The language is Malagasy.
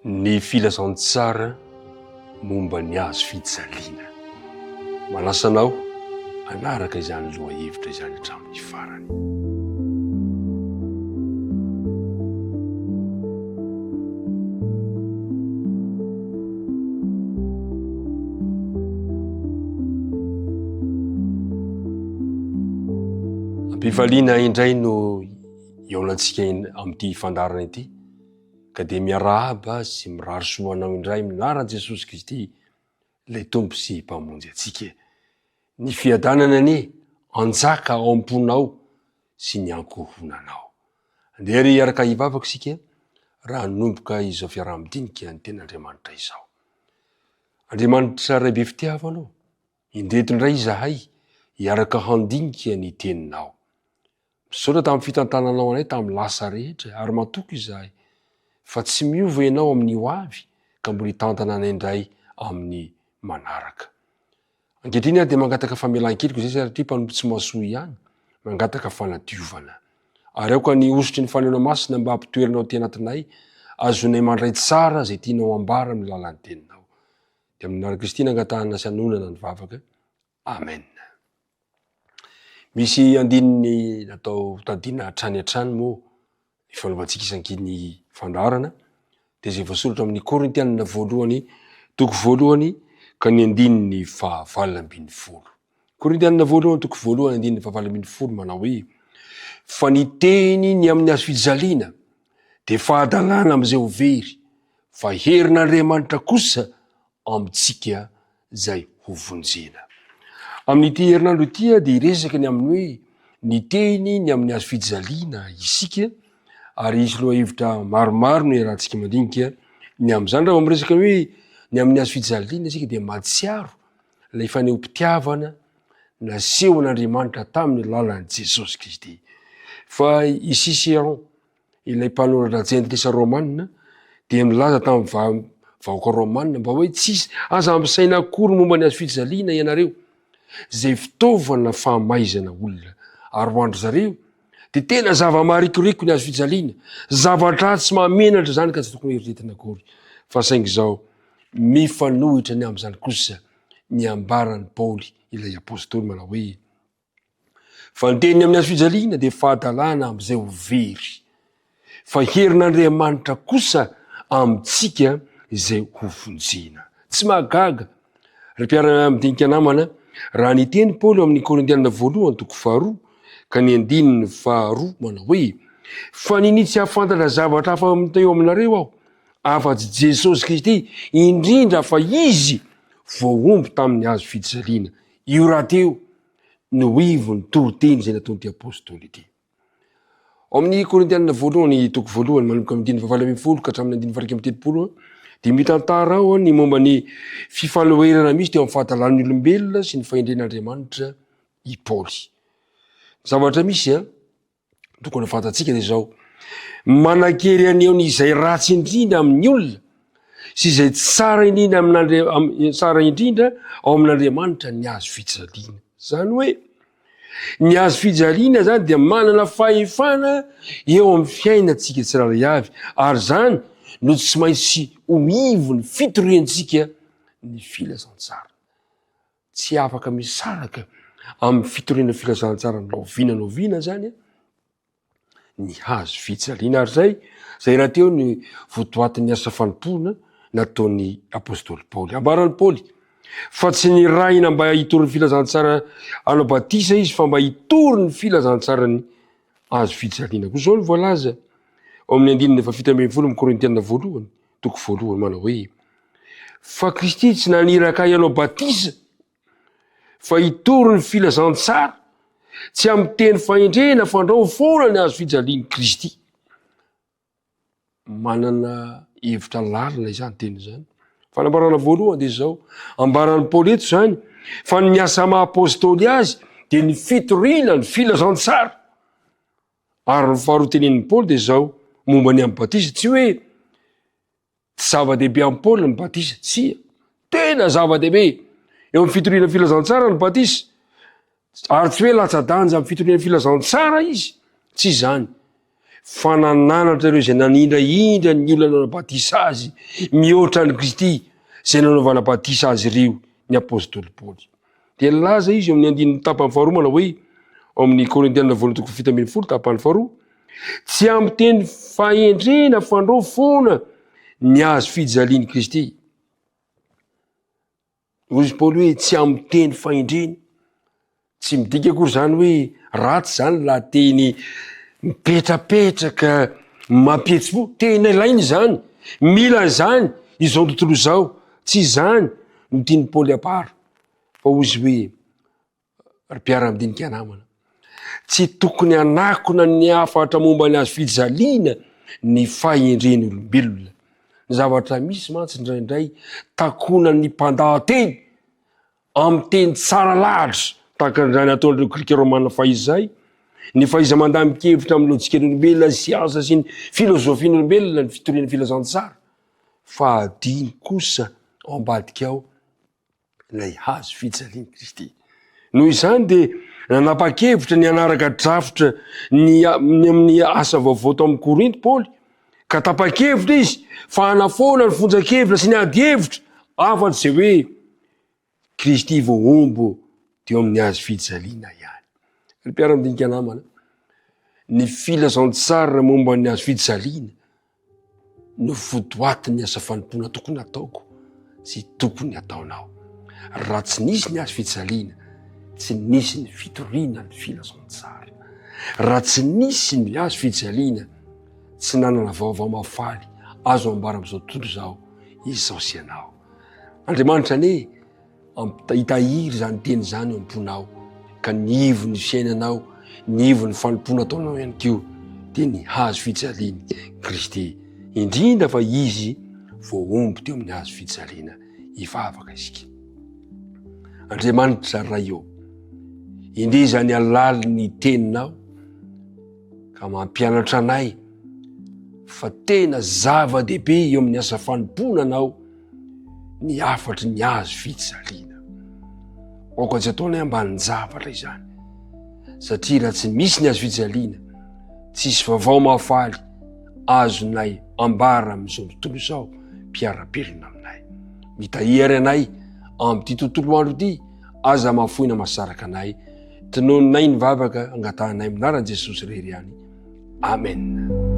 Ny filazantsara momba ny hazo fijaliana. Manasa anao hanaraka izany lohahevitra izany hatramin'ny farany. Am-pifaliana indray no hihaonantsika amin'ity fandaharana ity. Ka dia miarahaba sy mirary soa anao indray amin'ny anaran'i Jesosy Kristy, ilay Tompo sy Mpamonjy antsika. Ny fiadanana anie hanjaka ao am-ponao sy ny ankohonanao. Andeha ary hiaraka hivavaka isika raha hanomboka izao fiaraha-midinika ny Tenin'Andriamanitra izao. Andriamanitra Ray be fitiavana ô, indreto indray izahay hiaraka handinika ny Teninao. Misaotra tamin'ny fitantananao anay tamin'ny lasa rehetra ary matoky izahay fa tsy miova ianao amin'ny ho avy ka mbola hitantana anay indray amin'ny manaraka. Ankehitriny aho dia mangataka famelan-keloka izay satria mpanompo tsy mahasoa ihany, mangataka fanadiovana. Ary aoka ny hosotry ny Fanahinao Masina mba hampitoeranao aty anatinay, ahazoanay mandray tsara izay tianao hambara amin'ny alalan'ny Teninao. Dia amin'ny anaran'i Kristy nangatahana sy anonana ny vavaka. Amen. Misy andininy natao hotadiana hatrany hatrany moa ny fanaovantsika isankin'ny fandaharana dia izay voasoratra amin'ny Korintianina voalohany toko voalohany ka ny andininy fahavalo ambin'ny folo. Korintianina voalohany toko voalohany andininy fahavalo ambin'ny folo manao hoe fa ny teny ny amin'ny hazo fijaliana dia fahadalana amin'izay ho very fa herin'Andriamanitra kosa amintsika izay hovonjena. Amin'ity herinandro ity dia hiresaka ny amin'ny hoe ny teny ny amin'ny hazo fijaliana isika ary hisy lohahevitra maromaro no iarahantsika mandinika ny amin'izany. Raha vao miresaka hoe ny amin'ny hazo fijaliana isika dia mahatsiaro ilay fanehoam-pitiavana nasehon'Andriamanitra tamin'ny alalan'i Jesosy Kristy. Fa i Cicéron ilay mpanoratra jentilisa romana dia milaza tamin'ny vahoaka romana mba hoe tsisy aza ampisaina akory momba ny hazo fijaliana ianareo, izay fitaovana famaizana olona. Ary ho an-dry zareo dia tena zava-maharikoriko ny hazo fijaliana, zava-dratsy mahamenatra izany ka tsy tokony hoeritreretina akory. Fa saingy izao, mifanohitra ny amin'izany kosa ny ambaran'i Paoly ilay apostoly manao hoe, Fa ny teny amin'ny hazo fijaliana dia fahadalana amin'izay ho very, fa herin'Andriamanitra kosa amintsika izay ho vonjena. Tsy mahagaga, ry mpiara-midinika namana, raha niteny Paoly ao amin'ny Korintiana voalohany toko faharoa ka ny andininy faharoa manao hoe, Fa ninia tsy hahafantatra zavatra hafa teo aminareo aho, afa-tsy Jesosy Kristy, indrindra fa Izy voahombo tamin'ny hazo fijaliana. Io rahateo no ivon'ny toriteny izay nataon'ity apostoly ity. Ao amin'ny Korintianina voalohany, toko voalohany, manomboka amin'ny andininy fahavalo ambin'ny folo ka hatramin'ny andininy faha-iraika amby telopolo, dia mitantara ao ny momba ny fifanoherana misy teo amin'ny fahadalan'ny olombelona sy ny fahendren'Andriamanitra i Paoly. Ny zavatra misy an, Tokony ho fantatsika dia izao, manan-kery haneho ny izay ratsy indrindra amin'ny olona sy izay tsara indrindra amin'Andria- tsara indrindra ao amin'Andriamanitra ny hazo fijaliana. Izany hoe ny hazo fijaliana zany dia manana fahefana eo amin'ny fiainantsika tsirairay avy ary izany no tsy maintsy ho ivon'ny fitoriantsika ny filazantsara. Tsy afaka misaraka amin'ny fitoriana filazantsara na oviana na oviana zany ny hazo fijaliana ary zay zay rahateo ny votoatin'ny asa fanompoana nataon'ny apostoly Paoly. Ambaran'i Paoly fa tsy nirahina mba hitory ny filazantsara hanao batisa izy fa mba hitory ny filazantsaran'ny hazo fijaliana. Koa izao no voalaza ao amin'ny andininy faha 17 amin'ny Korintiana voalohany toko voalohany manao hoe, Fa Kristy tsy naniraka ahy hanao batisa, fa hitory ny filazantsara, tsy amin'ny teny fahendrena fandrao foana ny hazo fijalian'i Kristy. Manana hevitra lalina izany teny izany. Fanambarana voalohany dia izao, ambaran'i Paoly eto izany fa ny asa maha apôstôly azy dia ny fitoriana ny filazantsara. Ary ny faharoa tenenin'i Paoly dia izao momba ny amin'ny batisa, tsy hoe tsy zava-dehibe amin'i Paoly ny batisa, tsia, tena zava-dehibe eo amin'ny fitoriana filazantsara ny batisa, ary tsy hoe latsa-danja amin'ny fitoriana filazantsara izy, tsy izany. Fa nananatra ireo izay nanindrahindra ny olona nanao batisa azy mihoatra an'i Kristy izay nanaovana batisa azy ireo ny apostoly Paoly. Dia nilaza izy eo amin'ny andininy tapany faharoa manao hoe, ao amin'ny Korintiana voalohany toko 17 tapany faharoa, tsy amin'ny teny fahendrena fandrao foana ny hazo fijalian'i Kristy. Hoy izy Paoly hoe tsy amin'ny teny fahendrena. Tsy midika akory izany hoe ratsy izany lahateny mipetrapetraka mampihetsi-po. Tena ilaina izany, mila an'izany izao tontolo izao. Tsy izany no tian'i Paoly ambara fa hoy izy hoe Ry mpiara-midinika namana, tsy tokony hanakona ny hafatra momba ny hazo fijaliana ny fahendren'ny olombelona. Ny zavatra misy mantsy indraindray takonan'ny mpandahateny amin'ny teny tsara lahatra tahaka an'izany ataon'ireo Grika Romana fahizay, ny fahaiza-mandamin-kevitra amin'ny lojikan'olombelona, ny siansa sy ny filozofian'olombelona, ny fitoriana filazantsara. Fa adino kosa ao ambadika ao ilay hazo fijalian'i Kristy. Noho izany dia nanapa-kevitra ny hanaraka drafitra ny ny amin'ny asa vaovao tao amin'ny Korinto Paoly, ka tapa-kevitra izy fa hanafoana ny fonjan-kevitra sy ny ady hevitra afa-tsy izay hoe Kristy voahombo teo amin'ny hazo fijaliana ihany. Ry mpiara-midinika namana, ny filazantsara momba ny hazo fijaliana no votoatin'ny asa fanompoana tokony hataoko sy tokony hataonao. Raha tsy nisy ny hazo fijaliana, tsy nisy ny fitoriana ny filazantsara. Raha tsy nisy ny hazo fijaliana, tsy nanana vaovao mahafaly azo ambara amin'izao tontolo izao izao sy ianao. Andriamanitra anie Hitahiry izany teny izany eo am-ponao, ka ny ivon'ny fiainanao, ny ivon'ny fanompoana ataonao ihany koa dia ny hazo fijalian'i Kristy, indrindra fa Izy voahombo teo amin'ny hazo fijaliana. Hivavaka isika. Andriamanitra Ray ô, indrindra izany halalin'ny teninao ka mampianatra anay fa tena zava-dehibe eo amin'ny asa fanompoana anao ny hafatry ny hazo fijaliana. Aoka tsy ataonay ambanin-javatra izany, satria raha tsy misy ny hazo fijaliana, tsisy vaovao mahafaly azonay ambara amin'izao tontolo izao mpiara-belona aminay. Mitahiry anay amin'ity tontolo andro ity, aza mahafoina masaraka anay. Tonononay ny vavaka angatahanay amin'ny anaran'i Jesosy irery ihany. Amen.